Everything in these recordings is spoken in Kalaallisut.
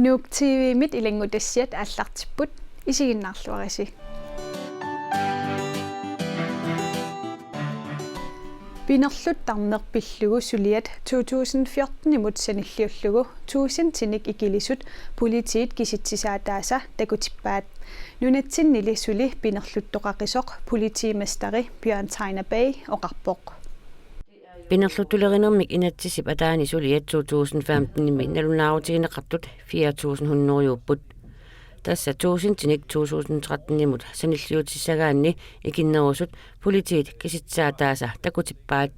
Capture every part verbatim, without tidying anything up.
Nuuk T V-mit ilanngutassiat aallartipput, isiginnaarluarisi. Pinerluttarneq pillugu suliat to tusind fjortenimut sanilliullugu tusindinik ikilisut politiit kisitsisaataasa takutippaat. Nunatsinnili suli pinerluttoqaqisoq politimesteri Bjørn Tegner Bay oqarpoq. Pinerluttulerinermik inatsisip ataani suliat to tusind femtenimi nalunaarutigineqartut fire tusind hundrediupput. Tassa tusindinik to tusind trettenimut sanilliutissagaanni ikinnerusut politiit kisitsisaataasa takutippaat.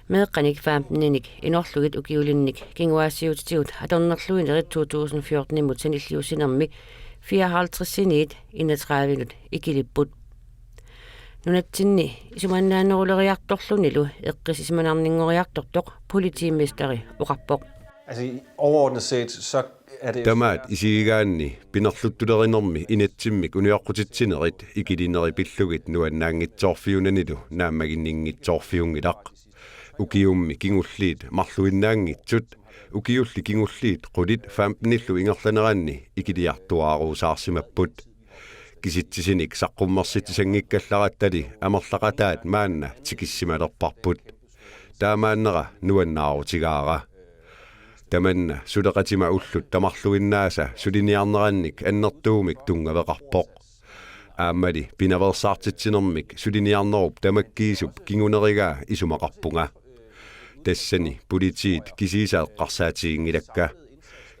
Meeqqanik femteninik inorlugit ukiulinnik kinguaassiuutitigut atornerluinerit to tusind fjortenimut sanilliussinermi fireoghalvtredsiniit enogtredivenut ikilipput. Nunatsinni isumannaaneruleriartorlunilu eqqissisimanarninngoriartortoq politimesteri oqarpoq. Altså, overordnet set, så er det... Tamaat isigigaanni pinerluttulerinermi inatsimmik unioqqutitsinerit ikilineri pillugit nuannaanngitsoorfiunanilu naammaginninngitsoorfiunngilaq. Ukiummi kingulliit marluinnaanngitsut, ukiulli kingulliit qulit femtenillu ingerlaneranni ikiliartuaaruusaarsimapput. Kisitsisinik saqqummersitsisanngikkallaraltali amerlaqataat maanna tikissimalerparput. Taamaannera nuannaarutigaara. Tamanna suleqatima ullut tamarluinnaasa suliniarnerannik annertuumik tunngaveqarpoq. Aammali pinaveersaartitsinermik suliniarnerup tamakkiisup kingunerigaa isumaqarpunga. Tassani politiit kisiisa eqqarsaatiginngilakka.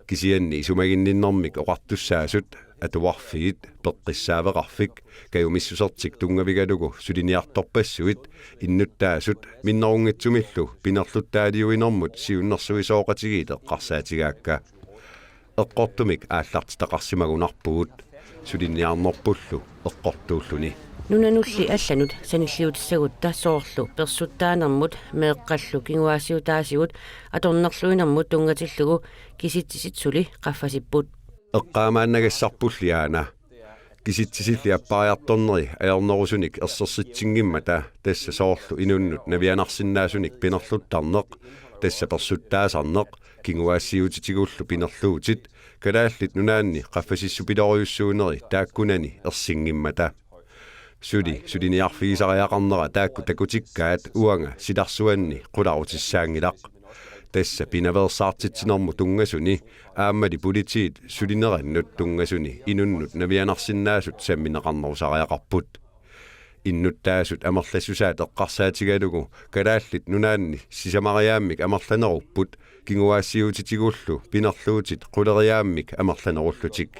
Kisianni isumaginninnermik oqartussaasut, atuarfiit, peqqissaaveqarfik, kajumissusertik tunngavigalugu suliniartorpassuit, innuttaasut minnerunngitsumillu pinerluttaaliuinermut siunnersuisooqatigiit eqqarsaatigaakka. Eqqortumik aallartitaqarsimagunarpugut, suliniarnerpullu eqqortuulluni. Nunanulli allanut sanilliutissagutta soorlu persuttaanermut meeqqallu kinguaassiutaasigut atornerluinermut tunngatillugu kisitsisit suli qaffasipput. Eqqaamaannagassarpulli aana. Kisitsisilli appariartorneri ajornerusunik ersersitsisinngimmata, tassa soorlu inunnut navianarsinnaasunik pinerluttarneq, tassa persuttaasarneq, kinguaassiuutitigullu pinerluutit, Kalaallit Nunaanni qaffasissupilorujussuuneri taakkunani ersinngimmata. Suli suliniarfigisariaqarnera taakku takutikkaat uanga silarsuanni qularutissaanngilaq. Tassa pinaveersaartitsinermut tunngasuni aammali politiit sulinerannut tunngasuni inunnut navianarsinnaasut sammineqarnerusariaqarput. Innuttaasut amerlassusaat eqqarsaatigalugu Kalaallit Nunaanni sisamariaammik amerlanerupput, kinguaassiuutitigullu pinerluutit quleriaammik amerlanerullutik.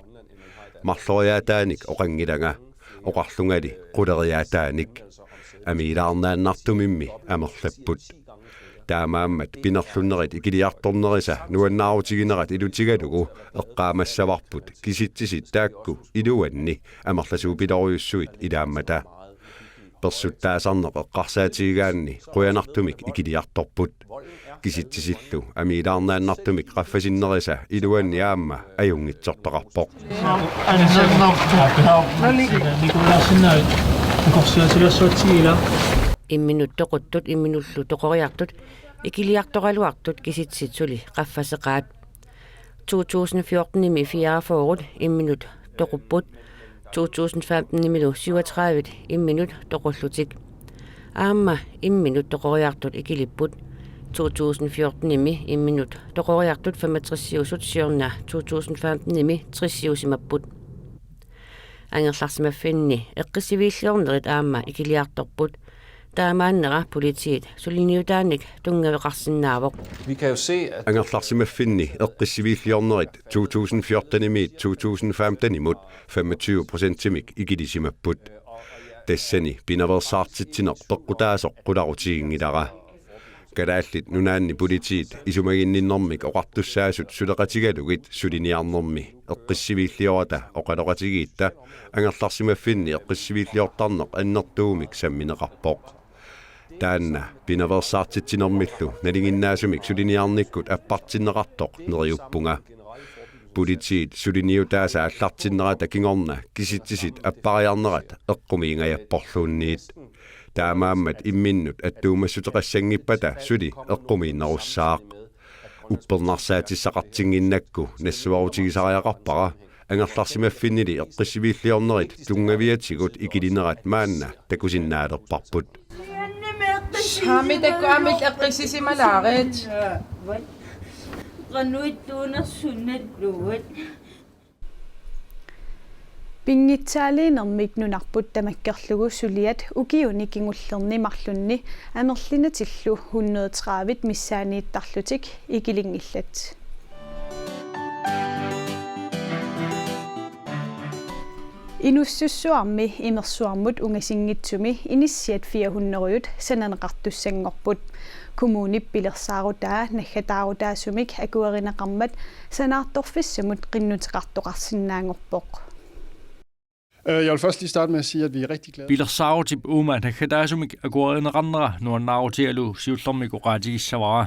Marloriaataanik oqanngilanga, oqarlungali quleriaataanik. Amiilaarnaannartumimmi amerlapput. Taamaammat pinerlunnerit ikiliartornerisa nuannaarutiginerat ilutigalugu eqqaamassavarput kisitsisit taakku iluanni amerlasuupilorujussuit ilaammata. Persuttaasarneq eqqarsaatigigaanni qujanartumik ikiliartorput. Kisitsisillu amiilaarnaannartumik qaffasinnerisa iluanni aamma ajunngitsortaqarpoq. Imminut toquttut imminullu toqoriartut ikiliartoraluartut kisitsisit suli qaffaseqaat. To tusind fjortenimi fireogfyrre imminut toqupput, to tusind femtenimilu syvogtredive imminut toqullutik. Aamma imminut toqoriartut ikilipput, to tusind fjortenimi imminut toqoriartut femogtresiusut siorna to tusind femtenimi tresiusimapput. Angerlarsimaffinni eqqissiviilliornerit aamma ikiliartorput. Taamaannera politiit suliniutaanik tunngaveqarsinnaavoq. Angerlarsimaffinni eqqissiviilliornerit to tusind fjortenimiit to tusind femtenimut femogtyve procentimik ikilisimapput. Tassani pinaveersaartitsineq peqqutaasoq qularutiginngilara. Kalaallit Nunaanni politiit isumaginninnermik oqartussaasut suleqatigalugit suliniarnermi eqqissiviilliorata oqaloqatigiitta angerlarsimaffinni eqqissiviilliortarneq annertuumik sammineqarpoq. Taanna pinaveersaartitsinermillu nalinginnaasumik suliniarnikkut appartinneqartoq neriuppunga. Politiit suliniutaasa aallartinnerata kingorna kisitsisit appariarnerat eqqumiingajapporluunniit. Taamaammat imminnut attuumassuteqassanngippata suli eqqumiinnerussaaq. Uppernarsaatissaqartinnginnakku nassuerutigisariaqarpara, angerlarsimaffinnili eqqissiviilliornerit tunngaviatigut ikilinerat maanna takusinnaalerparput. Saami takku aamma eqqissisimalaarit. Qanoq ittuunersunnalluat. Pinngitsaaliinermik nunarput tamakkerlugu suliat ukiuni kingullerni marlunni amerlinatillu hundrede tredive missaaniittarlutik ikilinngillat. Inuussussuarmi imersuarmut ungasinngitsumi inissiat fire hundrede sananeqartussanngorput. Kommunip pilersaarutaa naggataarutaasumik akuerineqarmat sanaartorfissamut qinnuteqartoqarsinnaanngorpoq. Øh, Jeg vil først lige starte med at sige, at vi er rigtig glade. Pilersaarutip uuma naggataasumik akuerineqarnera nuannaarutigalugu siullermik oqaatigissavara.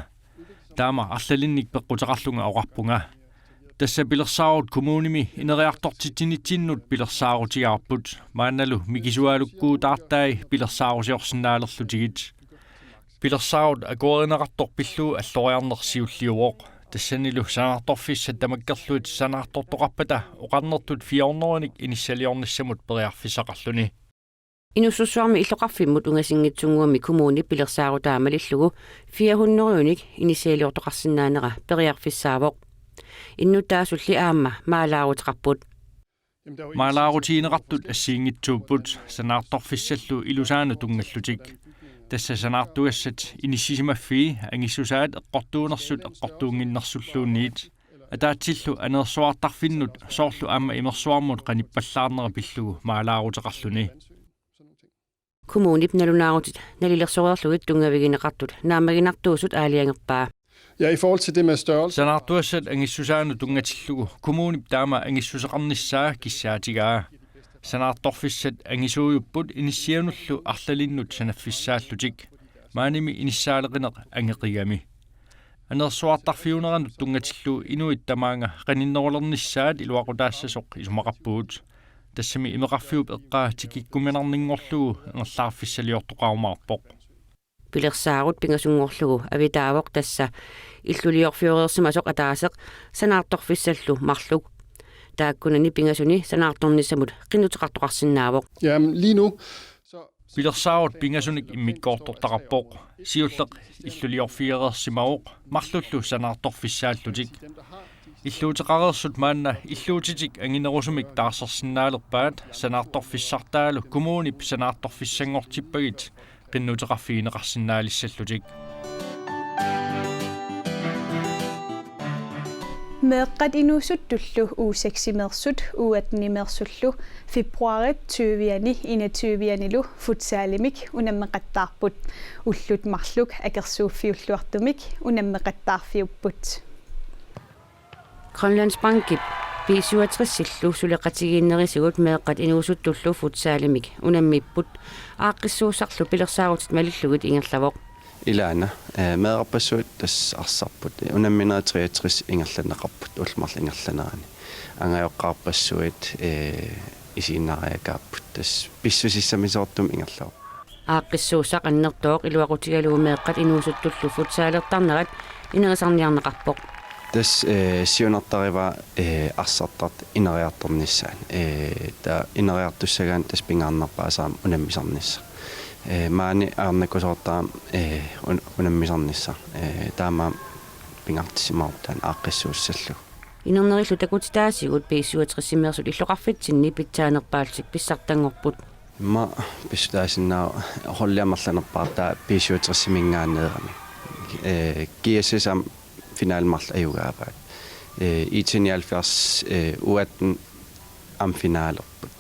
Taama arlalinnik peqquteqarlunga oqarpunga. Tassa pilersaarut kommunimi ineriartortitsinitsinnut pilersaarutigaarput. Maannalu mikisuaalukkuutaartai pilersaarusiorsinnaalerlutigit. Pilersaarut akuerineqartoq pillugu alloriarneq siulliuvoq. Tassanilu sanaartorfissat tamakkerlugit sanaartortoqarpata oqarnertut fire hundrede inissaliornissamut periarfissaqarluni. Inuussussuarmi illoqarfimmut ungasinngitsunnguamik kommunip pilersaarutaa malillugu fire hundrede inissaliortoqarsinnaanera periarfissaavoq. Innuttaasulli aamma maalaaruteqarput. Maalaarutigineqartut assigiinngitsuupput sanaartorfissallu ilusaanut tunngallutik. Tassa sanaartugassat inissisimaffii angissusaat eqqortuunersut eqqortuunnginnersulluunniit. Ataatsillu aneersuartarfinnut soorlu aamma imersuarmut qanippallaarnera pillugu maalaaruteqarluni. Kommunip nalunaarutit nalilersoreerlugit tunngavigineqartut naammaginartuusut aalajangerpaa. Ja, i forhold til det med størrelse. Sanaartugassat angissusaanut tunngatillugu kommunip taama angissuseqarnissaa kissaatigaa. Sanaartorfissat angisuujupput inissianullu arlalinnut sanaffissaallutik. Maanimi inissaaleqineq angeqigami. Aneersuartarfiuneranut tunngatillugu inuit tamaanga qaninnerulernissaat iluaqutaassasoq isumaqarpugut. Tassami imeqarfiup eqqaa tikikkuminarninngorlugu ingerlaarfissaliortoqarumaarpoq. Pilersaarut pingasunngorlugu avitaavoq tassa illuliorfioreersimasoq ataaseq sanaartorfissallu marluk. Taakkunani pingasuni sanaartornissamut qinnuteqartoqarsinnaavoq. Jamen, lige nu, så. Pilersaarut pingasunik immikkoortortaqarpoq. Siulleq illuliorfigereersimavoq marlullu sanaartorfissaallutik. Illuuteqareersut maanna illuutitik anginerusumik taarsersinnaalerpaat sanaartorfissartaalu kommunip sanaartorfissanngortippagit qinnuteqarfigineqarsinnaalissallutik. Meeqqat inuusuttullu U seks-imeersut U atten-imeersullu februaarip tyve-ani enogtyve-anilu futsalimik unammeqattaarput. Ullut marluk akersuuffiulluartumik unammeqattaarfiupput. Grønlandsbankip B syvogtres-illu suleqatigiinnerisigut meeqqat inuusuttullu futsalimik unammipput, aaqqissuussarlu pilersaarutit malillugit ingerlavoq. Ilaana, eh, meerarpassuit tassa arsarput. Unamminerit treogtres ingerlanneqarput, ullut marluk ingerlanerani. Angajoqqaarpassuit, eh, isiginnaariakaapput. Tassa pissusissamisoortumik ingerlavoq. Aaqqissuussaq annertooq iluaqutigalugu meeqqat inuusuttullu futsalertarnerat inerisarniarneqarpoq. Tassa, eh, siunertarivaa, eh, arsartartut ineriartornissaat. Eh, taava ineriartussagaanni tassa pingaarnerpaasarami unammisarnissaq. Eh, maani ajornakusoortarami, eh, un-, unammisarnissaq. Eh, taamaammat pingaartissimaarput taanna aaqqissuussallugu. Inernerillu takutitaasigut B syvogtres-imeersut illoqarfitsinni pitsaanerpaallutik pissartanngorput. Immaqa pissutaasinnaavoq holdi amerlanerpaartaa B syvogtres-iminngaanneerami. Eh, G S S aamma finalit marluk ajugaavaat. Eh, I T nioghalvfjerds, eh, U atten aamma finalerput.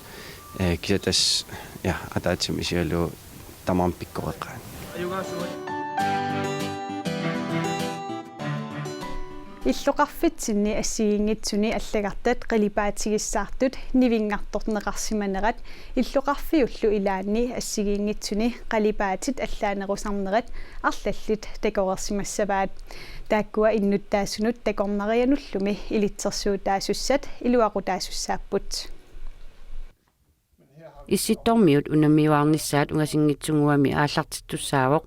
Eh, kisianni tassa, ja, ataatsimut isigalugu tamarmik pikkoreqaat. Illoqarfitsinni assigiinngitsuni allagartat qalipaatigissaartut nivinngartorneqarsimanerat illoqarfiullu ilaanni assigiinngitsuni qalipaatit allaanerusarnerat arlallit takoreersimassavaat. Taakkua innuttaasunut takornarianullumi ilitsersuutaasussat iluaqutaasussaapput. Issittormiut unammiuaarnissaat ungasinngitsunnguami aallartittussaavoq,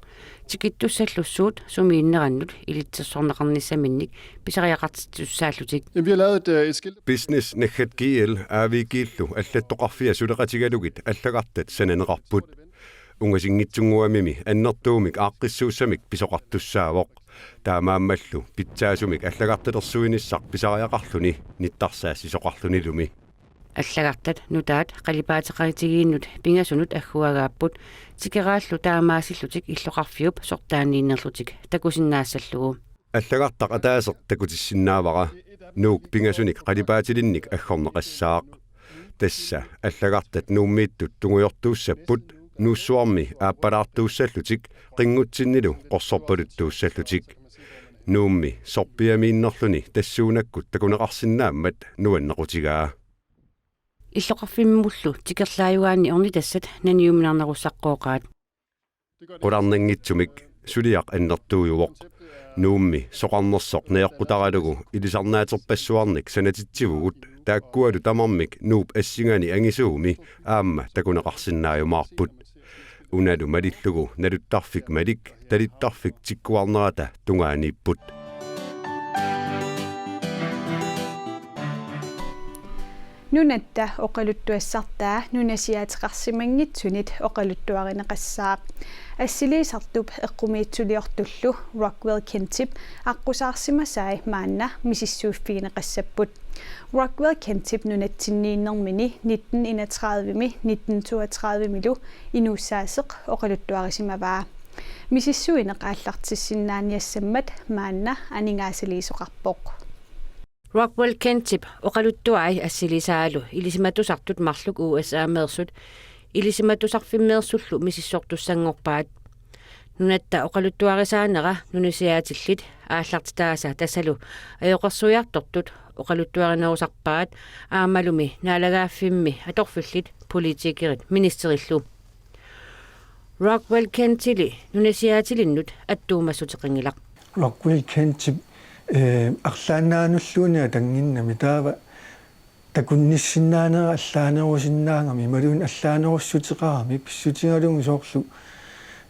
tikittussallu suut sumiinnerannut ilitsersorneqarnissaminnik pisariaqartittussaallutik. Jamen, vi har lavet et, øh, et skilt. Business Naggat G L A V G-llu allattoqarfia suleqatigalugit allagartat sananeqarput. Ungasinngitsunnguamimi annertuumik aaqqissuussamik pisoqartussaavoq. Taamaammallu pitsaasumik allagartalersuinissaq pisariaqarluni nittarsaassisoqarlunilumi. Allagartat nutaat qalipaateqaritigiinnut pingasunut agguagaapput, tikeraallu taamaasillutik illoqarfiup sortaaniinnerlutik takusinnaassallugu. Allagartaq ataaseq takutissinnaavara, Nuuk pingasunik qalipaatilinnik aggorneqassaaq. Tassa allagartat Nuummiittut tungujortuussapput, Nuussuarmi aappalaartuussallutik qinngutsinnilu qorsorpaluttuussallutik. Nuummi sorpiamiinnerluni tassuunakkut takuneqarsinnaammat nuannequtigaa. Illoqarfimmullu tikerlaajugaanni ornitassat naniuminarnerussaqqooqaat. Qularnanngitsumik suliaq annertuujuvoq. Nuummi soqarnersoq najoqqutaralugu ilisarnaaterpassuarnik sanatitsivugut, taakkualu tamarmik Nuup assingani angisuumi aamma takuneqarsinnaajumaarput. Unalu malillugu naluttarfik malik talittarfik tikkuarnerata tungaaniipput. Nunatta oqaluttuassartaa nunasiaateqarsimanngitsunit oqaluttuarineqassaaq. Assiliisartup eqqumiitsuliortullu Rockwell Kentip aqqusaarsimasai maanna misissuiffigineqassapput. Rockwell Kentip nunatsinniinnermini nitten enogtredive-mi nitten toogtredive-milu inuussaaseq oqaluttuarisimavaa. Misissuineq aallartissinnaaniassammat maanna aningaasaliisoqarpoq. Rockwell Kentip oqaluttuai assilisaalu ilisimatusartut marluk U S A-meersut ilisimatusarfimmeersullu misissortussanngorpaat. Nunatta oqaluttuarisaanera nunasiaatillit aallartitaasa tassalu ajoqersuiartortut oqaluttuarinerusarpaat aammalumi naalagaaffimmi atorfillit politikerit ministerillu. Rockwell Kentili nunasiaatilinnut attuumassuteqanngilaq. Rockwell Kentip, eh, arlaannaanulluunniit atannginnami taava takunnissinnaanera allaanerusinnaagami, imaluunniit allaanerussuteqarami pissutigalugu soorlu,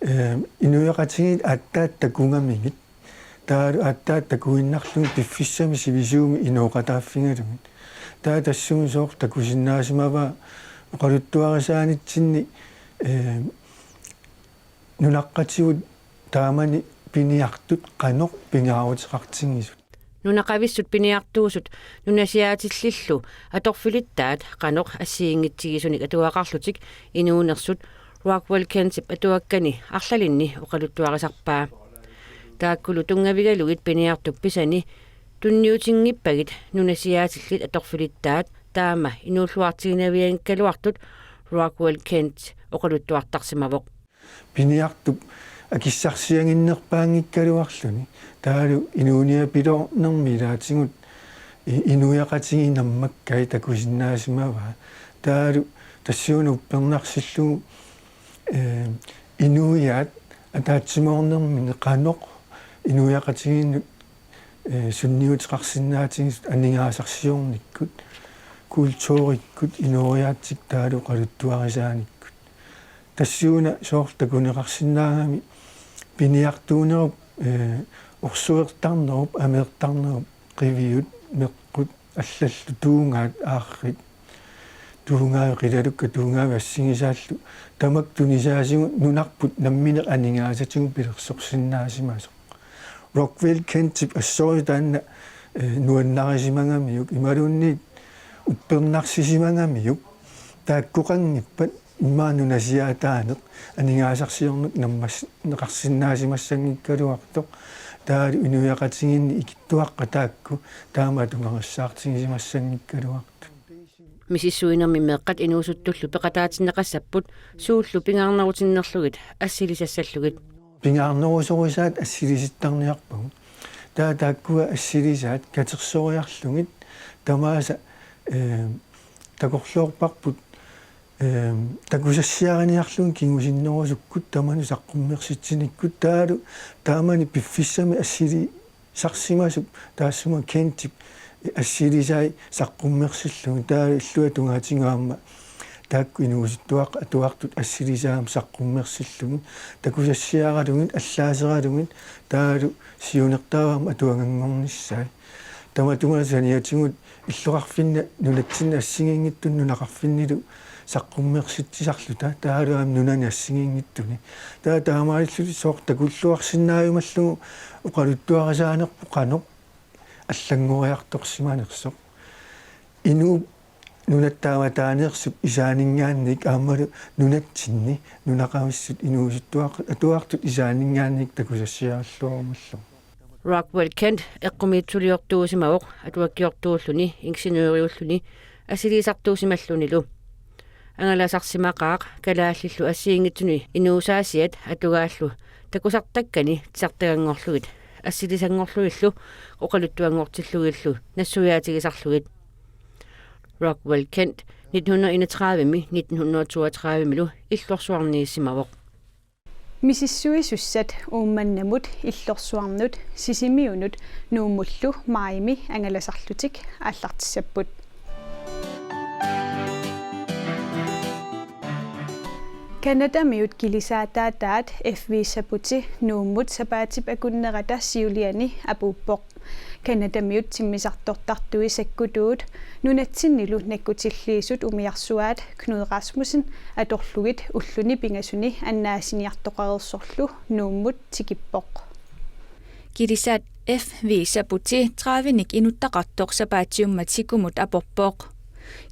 eh, inuiaqatigiit aatsaat takugamigit. Taavalu aatsaat takuinnarlugit piffissami sivisuumi inooqataaffigalugit. Taava tassuuna soorlu takusinnaasimavaa oqaluttuarisaanitsinni, eh, nunaqqatigut taamani piniartut qanoq pingaaruteqartigisut. Nunaqavissut piniartuusut nunasiaatillillu atorfilittaat qanoq assigiinngitsigisunik atuagaqarlutik inuunersut Rockwell Kentip atuakkani arlalinni oqaluttuarisarpaa. Taakkulu tunngavigalugit piniartup pisani tunniutinngippagit nunasiaatillit atorfilittaat taama inuulluartiginavianngikkaluartut Rockwell Kent oqaluttuartarsimavoq. Piniartup akissarsiaginnerpaanngikkaluarluni. Taavalu inuuniapiloornermi ilaatigut i-, inuiaqatigiit nammakkai takusinnaasimavaa. Taavalu tassuuna uppernarsillugu, eh, inuiaat ataatsimoornermini qanoq inuiaqatigiinnut, eh, sunniuteqarsinnaatigisut aningaasarsiornikkut, kulturikkut, inooriaatsikkut taavalu oqaluttuarisaanikkut. Tassuuna soorlu takuneqarsinnaagami piniartuunerup, eh, orsuertarnerup, ameertarnerup, qiviut, meqqut, allallu tuugaat, aarrit, tuugaavi qilalukkat, tuugaavi assigisaallu, tamakku tunisaasigut nunarput nammineq aningaasatigut pilersorsinnaasimasoq. Rockwell Kentip assorsuaq taanna, eh, nuannarisimagamiuk, imaluunniit uppernarsisimagamiuk, taakkoqanngippat immaqa nunasiaataaneq aningaasarsiorneq nammas-, neqarsinnaasimassanngikkaluartoq, taavalu inuiaqatigiinni ikittuaqqat taakku taama atugarissaartigisimassanngikkaluartut. Misissuinermi meeqqat inuusuttullu peqataatinneqassapput suullu pingaarnerutinnerlugit assilisassallugit. Pingaarnerusorisaat assilisittarniarpagut. Taava taakkua assilisaat katersoriarlugit tamaasa, eh, takorloorparput, eh, takusassiariniarlugit kingusinnerusukkut tamanut saqqummersitsinikkut taavalu taamani piffissami assili- sarsimasup taassuma Kentip assilisai saqqummersillugit taava illuatungaatigut aamma Taakku inuusuttuaqqat atuartut assilisaat saqqummersillugit, takusassiaralugit, allaaseralugit, taavalu siunertaavaa atuaganngornissaat. Tamatuma saniatigut illoqarfinni nunatsinni assigiinngitsuni nunaqarfinnilu saqqummersitsisarluta, taavalu aamma nunani assigiinngitsuni. Taava taamaalillutik sooq takulluarsinnaajumallugu oqaluttuarisaanerput qanoq allanngoriartorsimanersoq. Inuup nunatta avataaneersup isaaninngaanniit aammalu nunatsinni nunaqavissut inuusuttuaqqat atuartut isaaninngaanniit takusassiaralluarumallugu. Rockwell Kent eqqumiitsuliortuusimavoq atuakkiortuulluni ingeniøriulluni assiliisartuusimallunilu. Angalasarsimaqaaq kalaallillu assigiinngitsuni inuusaasiat atugaallu takusartakkani titartaganngorlugit assilisanngorlugillu oqaluttuanngortillugillu nassuiaatigisarlugit. Rockwell Kent nitten hundrede enogtredive-mi nitten hundrede toogtredive-milu illorsuarniissimavoq. Misissuisussat Uummannamut, Illorsuarnut, Sisimiunut Nuummullu maajimi angalasarlutik aallartissapput. Canadamiut kilisaataataat F V Saputi Nuummut sapaatip akunnerata siuliani apuuppoq. Canadamiut timmisartortartui sakkutuut nunatsinnilu nakkutilliisut umiarsuaat Knud Rasmussen atorlugit ulluni pingasuni annaasiniartoqareersorlu Nuummut tikippoq. Kilisaat F V Saputi tredivenik inuttaqartoq sapaatiummat sikumut aporpoq.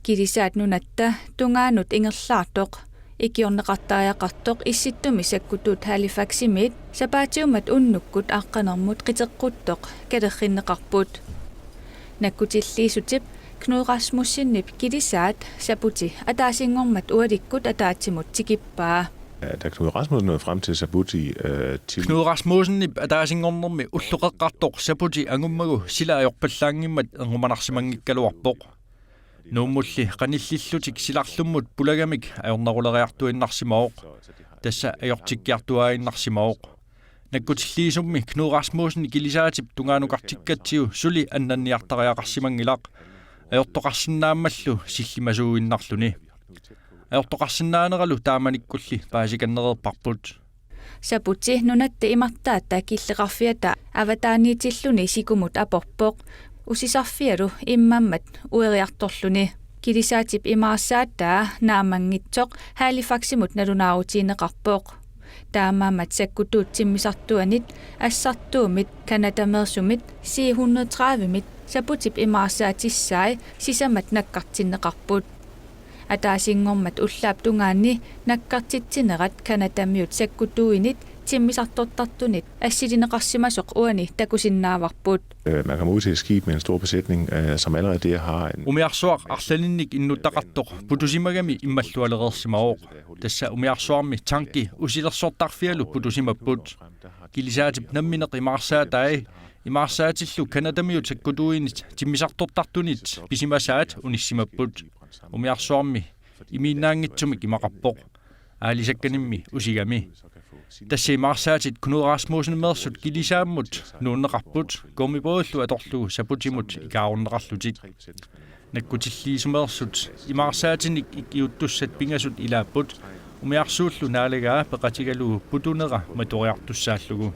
Kilisaat nunatta tungaanut ingerlaartoq ikiorneqartariaqartoq Issittumi sakkutuut Halifaximiit sapaatiummat unnukkut aqqanermut qiteqquttoq kalerrinneqarput. Nakkutilliisutip Knud Rasmussenip kilisaat Saputi ataasinngormat ualikkut ataatsimut tikippaa. Da Knud Rasmussen nåede frem til Saputi, øh, til Knud Rasmussenip ataasinngornermi ulloqeqqartoq Saputi angummagu sila ajorpallaanngimmat ernumanarsimanngikkaluarpoq. Nuummulli qanillillutik silarlummut pulagamik ajornaruleriartuinnarsimavoq. Tassa ajortikkiartuaannarsimavoq. Nakkutilliisummi Knud Rasmussen kilisaatip tungaanukartikkatsigu suli annanniartariaqarsimanngilaq. Ajortoqarsinnaammallu sillimasuuinnarluni. Ajortoqarsinnaaneralu taamanikkulli paasikannereerparput. Saputi nunatta imartaata killeqarfiata avataaniitilluni sikumut aporpoq usisarfialu immammat ueriartorluni. Kilisaatip imaarsaataa naammanngitsoq Halifaximut nalunaarutigineqarpoq. Taamaammat sakkutuut timmisartuanit assartuumit Canadameersumit C hundrede tredive-mit Saputip imaarsaatissaat sisamat nakkartinneqarput. Ataasinngormat ullaap tungaani nakkartitsinerat Canadamiut sakkutuuinit timmisartortartunit assilineqarsimasoq uani takusinnaavarput. Øh, man kommer ud til et skib med en stor besætning, øh, som allerede der har en Umiarsuaq arlalinnik innuttaqartoq putusimagami immallualereersimavoq. Tassa umiarsuarmi tanki usilersortarfialu putusimapput. Kilisaatip nammineq imaarsaatai imaarsaatillu Canadamiut sakkutuuinit timmisartortartunit pisimasaat unissimapput. Umiarsuarmi imiinnaanngitsumik imaqarpoq. Aalisakkanimmi usigami. Tassa imaarsaatit Knud Rasmussen-meersut kilisaammut nuunneqarput, gummibådillu atorlugu Saputimut ikaarunneqarlutik. Nakkutilliisumeersut imaarsaatinik ikiuuttussat pingasut ilaapput, umiarsuullu naalagaa peqatigalugu putunera matoriartussaallugu.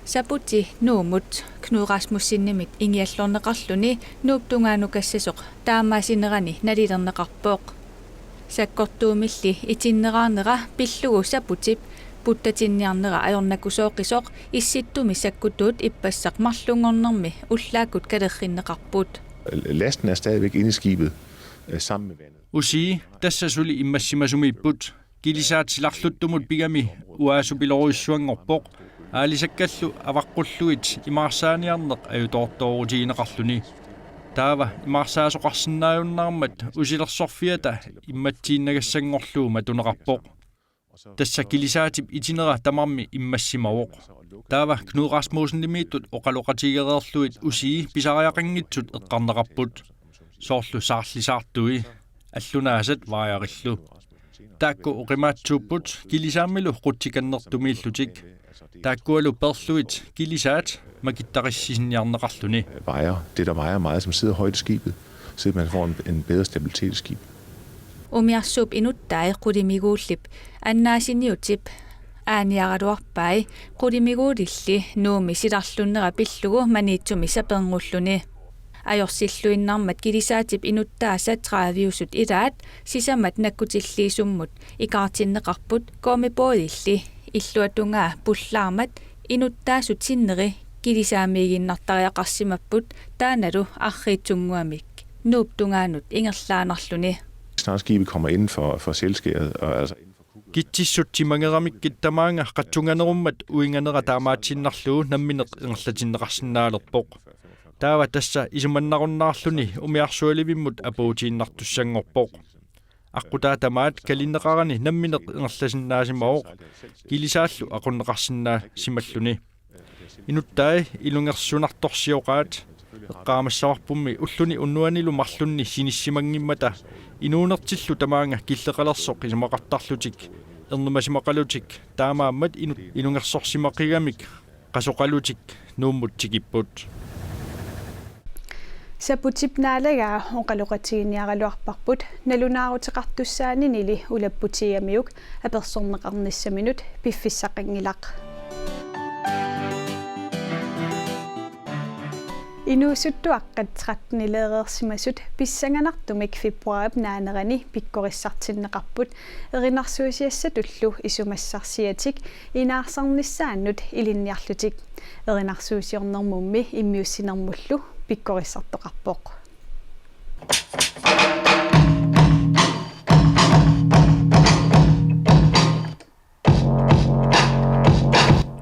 Saputi Nuummut Knud Rasmussenimit ingiallorneqarluni Nuup tungaanukassasoq taamaasinerani nalilerneqarpoq. Sakkortuumilli itinneraarnera pillugu Saputip puttatinniarnera ajornakusooqisoq Issittumi sakkutuut ippassaq marlunngornermi ullaakkut kalerrinneqarput. Lasten er stadigvæk inde i skibet, øh, sammen med vandet. Usii tassa suli immassimasumiipput. Kilisaat silarluttumut pigami uaasupilorujussuanngorpoq. Aalisakkallu avaqqullugit imaarsaaniarneq ajutoortoorutigineqarluni. Taava imaarsaasoqarsinnaajunnaarmat usilersorfiata immatsiinnagassanngorlugu matuneqarpoq. Tassa kilisaatip itinera tamarmi immassimavoq. Taava Knud Rasmussenimiittut oqaloqatigereerlugit usii pisariaqanngitsut eqqarneqarput. Soorlu saarlisaartui, allunaasat vaajarillu. Taakku oqimaatsuupput kilisaammilu qutsikannertumiillutik. Taakkualu peerlugit kilisaat makittarissisinniarneqarluni. Vejer det, der vejer meget, som sidder højt i skibet, så man får en, en bedre stabilitet i skibet. Umiarsuup inuttai qulimiguullip Annaasiniutip aaniaraluarpai, qulimiguulilli Nuummi silarlunnera pillugu Maniitsumi sapernulluni. Ajorsilluinnarmat kilisaatip inuttaasa tredive-usut ilaat sisamat nakkutilliisummut ikaartinneqarput, Koomipodilli illuatungaa pullaarmat inuttaasut sinneri kilisaamiiginnartariaqarsimapput, taannalu arriitsunnguamik Nuup tungaanut ingerlaannarluni. Snart skibet kommer inden for, for selvskæret, og altså inden for kuppelen. Kitsissut timangeramikkit tamaanga qatsunganerummat uinganera taamaatsinnarlugu nammineq ingerlatinneqarsinnaalerpoq. Taava tassa isumannarunnaarluni umiarsualivimmut apuutiinnartussanngorpoq. Aqqutaa tamaat kalinneqarani nammineq ingerlasinnaasimavoq, kilisaallu aqunneqarsinnaasimalluni. Inuttai ilungersunartorsioqaat. Eqqaamassavarpummi ulluni unnuanilu marlunni sinissimanngimmata inuunertillu tamaanga killeqalersoq isumaqartarlutik ernumasimaqalutik, taamaammat inu-, ilungersorsimaqigamik qasoqalutik Nuummut tikipput. Saputip naalagaa oqaloqatiginiaraluarparput, nalunaaruteqartussaaninili ulapputigigamiuk apersorneqarnissaminut piffissaqanngilaq. Inuusuttuaqqat tretten-ileereersimasut pissanganartumik februaarip naanerani pikkorissartinneqarput erinarsuusiassatullu isumassarsiatik inaarsarnissaannut ilinniarlutik. Erinarsuusiornermummi immiussinermullu pikkorissartoqarpoq.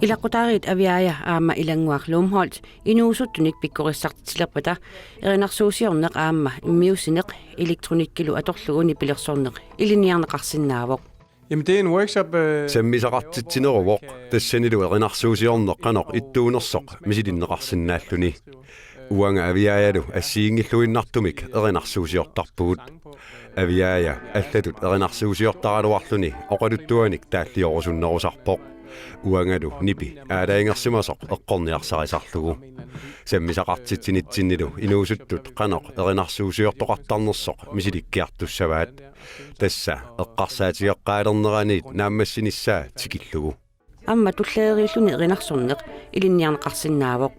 Ilaqqutaariit Aviaja aamma Ilannguaq Lumholt inuusuttunik pikkorissartitsilerpata erinarsuusiorneq aamma immiussineq elektronikkilu atorlugu nipilersorneq ilinniarneqarsinnaavoq. Jamen, det er en workshop, øh, Sammisaqartitsineruvoq, tassanilu erinarsuusiorneq qanoq ittuunersoq misilinneqarsinnaalluni. Uanga Aviajalu assigiinngilluinnartumik erinarsuusiortarpugut. Aviaja allatut erinarsuusiortaraluarluni oqaluttuanik taalliorusunnerusarpoq. Uangalu nipi aalajangersimasoq eqqorniarsarisarlugu. Sammisaqartitsinitsinnilu inuusuttut qanoq erinarsuusiortoqartarnersoq misilikkiartussavaat. Tassa eqqarsaatigeqqaalerneraniit naammassinissaa tikillugu. Aamma tulleriilluni erinarsorneq ilinniarneqarsinnaavoq.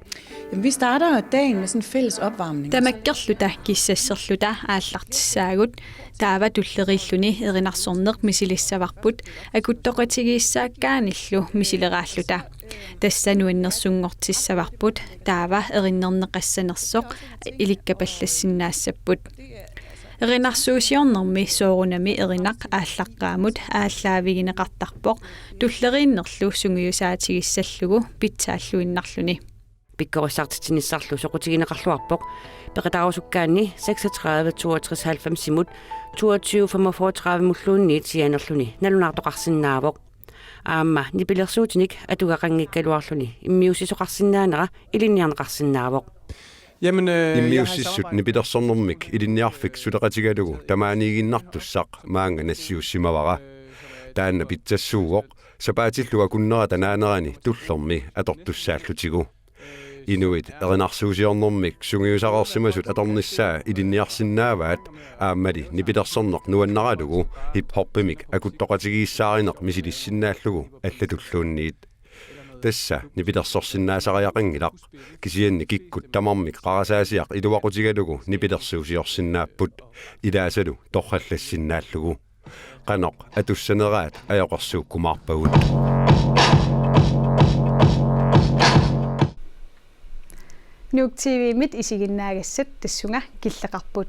Jamen, vi starter dagen med sådan en fælles opvarmning. Tamakkerluta kissasserluta aallartissaagut, taava tulleriilluni erinarsorneq misilissavarput akuttoqatigiissaakkaanillu misileraalluta. Tassa nuannersunngortissavarput, taava erinnerneqassanersoq ilikkapallassinnaassapput. Erinarsuusiornermi soorunami erinaq aallaqqaammut aallaavigineqartarpoq, tulleriinnerlu sungiusaatigissallugu pitsaalluinnarluni. Pikkorissartitsinissarlu soqutigineqarluarpoq, peqataarusukkaanni seksogtredive toogtres halvfemsimut toogtyve femogfyrre tredive-mulluunniit sianerluni nalunaartoqarsinnaavoq. Aamma nipilersuutinik atugaqanngikkaluarluni immiussisoqarsinnaanera ilinniarneqarsinnaavoq. Jamen, øh, jeg har Immiussissut nipilersornermik ilinniarfik suleqatigalugu tamaaniiginnartussaq maanga nassiussimavara. Taanna pitsassuuvoq, sapaatillu akunnerata naanerani tullermi atortussaallutigu. Inuit erinarsuusiornermik sungiusareersimasut atornissaa ilinniarsinnaavaat, aammali nipilersorneq nuannaralugu hip-hopimik akuttoqatigiissaarineq misilissinnaallugu allatulluunniit. Tassa nipilersorsinnaasariaqanngilaq, kisianni kikkut tamarmik qarasaasiaq iluaqutigalugu nipilersuusiorsinnaapput, ilaasalu torrallassinnaallugu. Qanoq atussaneraat ajoqersuukkumaarpagut. Nuuk T V-mit isiginnaagassat tassunga killeqarput.